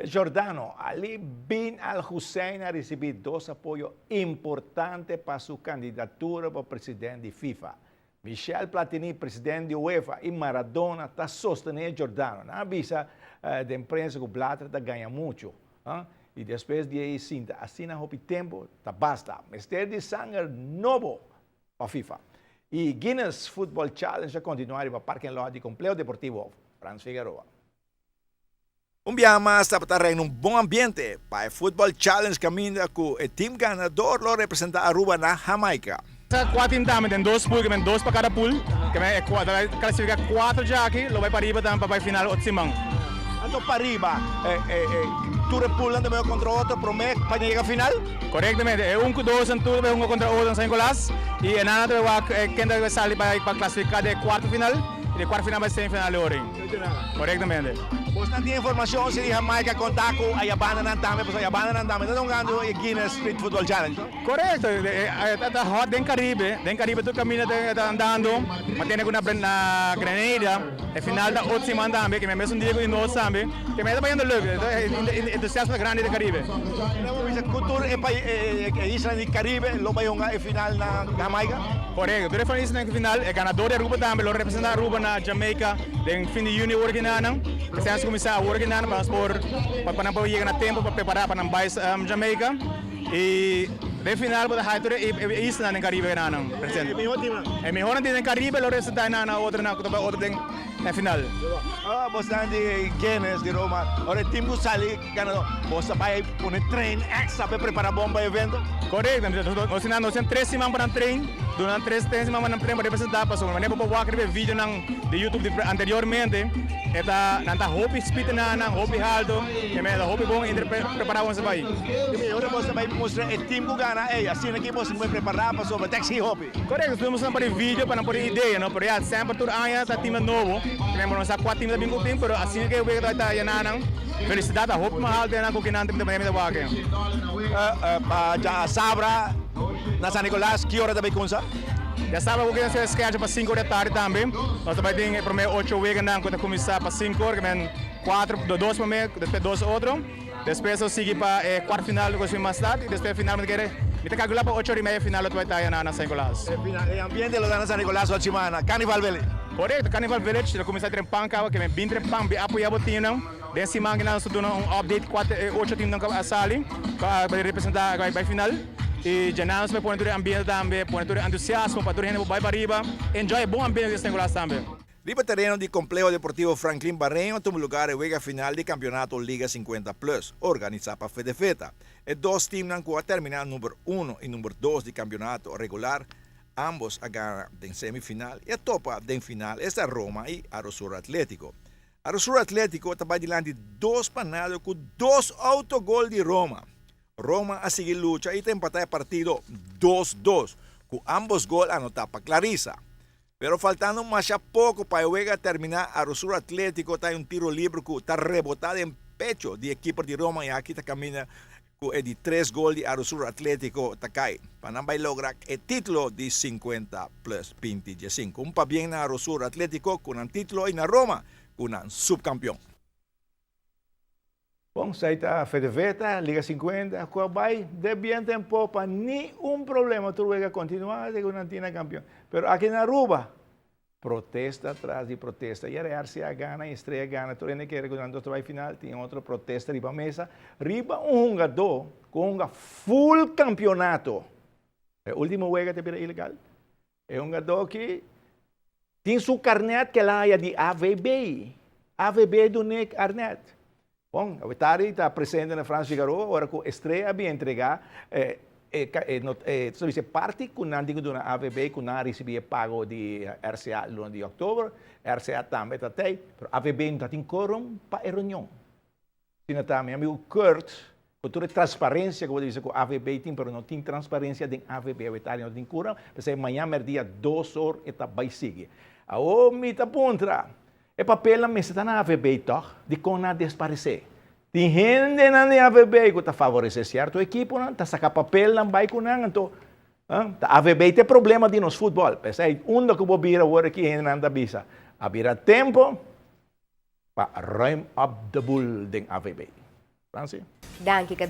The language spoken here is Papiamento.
Jordano Ali bin Al Hussein a risibí dos apoyo importante pa su kandidatura pa president di FIFA. Michel Platini, president di UEFA i Maradona ta sostené Jordano. Nan a bisa den prensa ku Blatter ta gaña muchu. I despues di ei sinta asina hopi tempu ta basta. Mester di sanger nobo pa FIFA. I Guinness Football Challenge a kontinuá riba parking lot di Kompleho Deportivo Frans Figaroa. Un biaha mas tabata reina un bon ambiente pa e Football Challenge caminda cu e team ganador lo representa Aruba na Jamaica. Cua team tambe den dos pool, kimen dos pa cada pool, kimen e cua ta bay clasifica cuatro djaki lo bay pariba tambe pa bay final otro siman. Anto pariba tur e poolnan ta bay contra otro prome pa yega final? Corectamente, e un cu dos nan tur ta bay hunga contra otro na San Nicolas y e nan ta bay wak ken ta bay sali pa clasifica den e cuarto final y den e cuarto final bay semifinal e ora ey. Korektamente. Bosnan tin informashon si di Jamaica konta ku ayabananan tambe pasobra ayabananan tambe ta hungando e Guinness Street Football Challenge no? Korekto, e ta hot den Caribe, den Caribe tur kaminda ta andando, ma tene ku na Grenada e final ta otro siman tambe, ke mesun dia ku di nos tambe, ke ta bayendo leuk, e entusiasmo ta grandi den Caribe. Nan bo bisa ku tur e islanan di Caribe lo bai hunga e final na Jamaica? Korekto, tur e islanan den final, e ganador di Aruba tambe lo representa Aruba na Jamaica den fin di juni awor kinanan. Esei nos kuminsá awor kinanan pa nos por pa nan por yega na tempu pa prepará pa nan bai Jamaica. I den final bo ta haña tur e islanan den Caribe kinanan presente. E mihó timnan. E mihónan tin den Caribe lo representá nan na otro nan ku ta bai otro den final. Bo stan di Guinness di Roma, ora e tim ku sali ganadó, bo sa bai pone train extra pa e prepara bon pa e evento? Korekto, nos tin nos tin tres siman pa nan train, duna nan tres siman pa nan train pa representá pasobra manera bo por wak riba e videonan di YouTube di anteriormente e ta nan ta hopi spit na nan, hopi halto, e mester ta hopi bon i prepara bon esei. I ora bo ta bai mustra e tim ku gana, ey asina ki bo ta prepara pasobra ta exigi hopi. Korekto, nos mustra nan por e video pa nan por e idea no, pero ya semper tur aña ta timnan nobo, kimen bo no sa kua tim ta bin ku tin, pero asina ke wega ta bai ta yena nan, felisidat ta hopi mas alto nan ku kinan ta manera mi ta wak. Pa djasabra na San Nicolas ki ora ta bai kunsa? Djasabra ku kinan schedule pa sinku ora di tardi tambe, nos ta bai tin e prome ocho weganan ku ta kuminsa pa sinku ora, kimen kuatro, dos prome, despues dos otro. Despues lo sigui pa e cuart final lo cuminsa mas tardi y despues final mi ta kere mi ta calcula pa ocho ora y media final lo ta bay ta na na San Nicolas. E final e ambiente lo ta na San Nicolas ocho simana Carnival Village. Correcto Carnival Village lo cuminsa trempan caba ke men bin trempan bin apoya bo teamnan den siman kinan nos ta duna un update cua ta e ocho teamnan cu a sali cu a bay representa cu a bay final y djanan nos bay pone tur e ambiente tambe pone tur e entusiasmo pa tur hende por bay pariba enjoy e bon ambiente di San Nicolas tambe. Riba tereno di Compleho Deportivo Franklin Barreño a tuma lugar e wega final di campeonato Liga 50 Plus, organisa pa Fedefeta. E dos teamnan cu a termina number uno y number dos di campeonato regular, ambos a gana den semifinal y a topa den final, esta Roma y Arosur Atletico. Arosur Atletico ta bay dilanti 2-0 cu dos autogol di Roma. Roma a sigui lucha y ta empata e partido 2-2 cu ambos gol anota pa Clarissa. Pero faltando masha poco pa e wega termina, Arosur Atletico ta un tiro libre cu ta rebota den pecho di e keeper di Roma y aki ta camina cu e di tres gol di Arosur Atletico ta cay pa nan bay logra e titulo di 50 plus 25. Un pabien na Arosur Atletico cu nan titulo y na Roma cu nan subcampeon. Bon, esei ta Fedeveta, Liga 50, cu a bay de biento en popa, ni un problema, tur wega continua te cu nan tin na campeon. Pero aki na Aruba, protesta tras di protesta. Y RCA gana y Estrella gana, tur hende kere cu nan dos ta bay final, tin otro protesta riba mesa, riba un hungador cu hunga full campeonato. E ultimo wega ta bira ilegal. E hungadó aki tin su karnet ku el a haya di AVB. AVB dun'é karnet. Bon, Awetari ta presente na Frans Figaroa ora ku Estrella a bin entregá e e parti ku nan tin ku duna AVB ku nan a risibí e pago di RCA luna di òktober. RCA tambe ta tei, pero AVB no ta tin korum pa e reunion. Asina ta mi amigo Kurt, cu tur e transparencia cu bo ta bisa cu AVB tin, pero no tin transparencia den AVB, awetari no tin cura, p'esei mañan merdia 2 or e ta bay sigui. Awor mi ta puntra, e papelnan mester ta na AVB tog? Dicon nan a desparece? Tin hendenan den AVB cu ta favorece cierto equiponan, ta saca papelnan bay cu nan, anto ta AVB ta e problema di nos futbol. P'esei unda cu bo bira awor aki hendenan ta bisa, a bira tempo pa ruim op de boel den AVB. Franci? Danki.